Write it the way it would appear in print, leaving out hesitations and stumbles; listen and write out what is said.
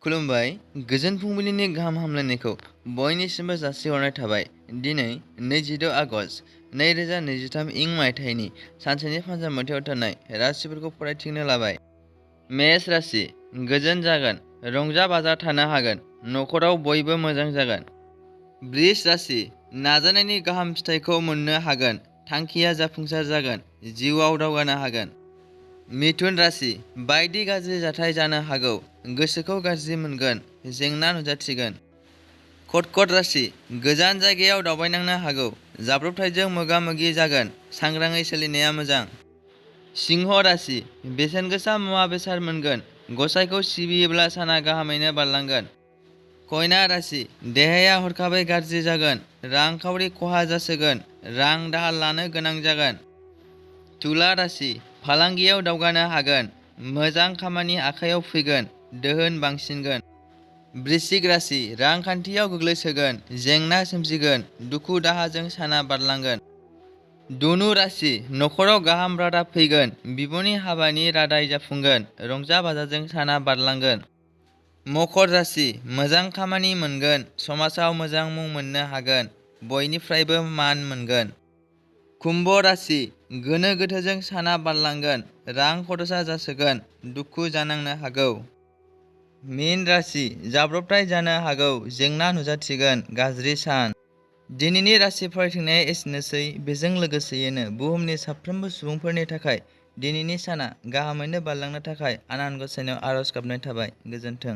खुलुमबाय। गोजोन फुंबिलिनि गाहाम हामलायनायखौ बयनिसिमबो जासिहरनाय थाबाय। दिनै 26 आगस्ट 2023 इं मायथाइनि सानसेनि फान्जा मोथायाव थानाय राशिफोरखौ फरायथिंनो लाबाय। मेष राशि गोजोन जागोन, रंजा बाजा थानो हागोन, नखराव बयबो मोजां जागोन। बृष राशि नाजानायनि गाहाम फिथाइखौ मोननो हागोन, थांखिया जाफुंसार जागोन, जिउआव दावगानो हागोन। मिथुन राशि बायदि गाज्रि जाथाय जानो हागौ, गोसोखौ गाज्रि मोनगोन, जेंना नुजाथिगोन। कर्कट राशि गोजान जायगायाव दावबायनांनो हागौ, जाब्रबथायजों मोगा मोगि जागोन, सांग्राङै सोलिनाया मोजां। सिंह राशि बेसेन गोसा मुवा बेसाद मोनगोन, गसाइखौ सिबियोब्ला साना गाहामैनो बारलांगोन। कन्या राशि देहाया हरखाबै गाज्रि जागोन, रांखावरि खहा जासोगोन, रां दाहार लानो गोनां जागोन। तुला राशि फालांगियाव दावगानो हागोन, मोजां खामानि आखायाव फैगोन, दोहोन बांसिनगोन। वृश्चिक राशि रांखान्थियाव गोग्लैसोगोन, जेंना सोमजिगोन, दुखु दाहाजों साना बारलांगोन। धनु राशि नखराव गाहाम रादाब फैगोन, बिब'नि हाबानि रादाय जाफुंगोन, रंजा बाजाजों साना बारलांगोन। मकर राशि मोजां खामानि मोनगोन, समाजाव मोजां मुं मोननो हागोन, बयनिफ्रायबो मान मोनगोन। कुम्भ राशि गोनो गोथोजों साना बारलांगोन, रां खरसा जासोगोन, दुखु जानांनो हागौ। मीन राशि जाब्रबथाय जानो हागौ, जेंना नुजाथिगोन, गाज्रि सान। दिनैनि राशि फरायथिंनाया एसेनोसै। बेजों लोगोसेयैनो बुहुमनि साफ्रोमबो सुबुंफोरनि थाखाय दिनैनि साना गाहामैनो बारलांनो थाखाय आनान गसाइनाव आरज गाबनाय थाबाय। गोजोन्थों।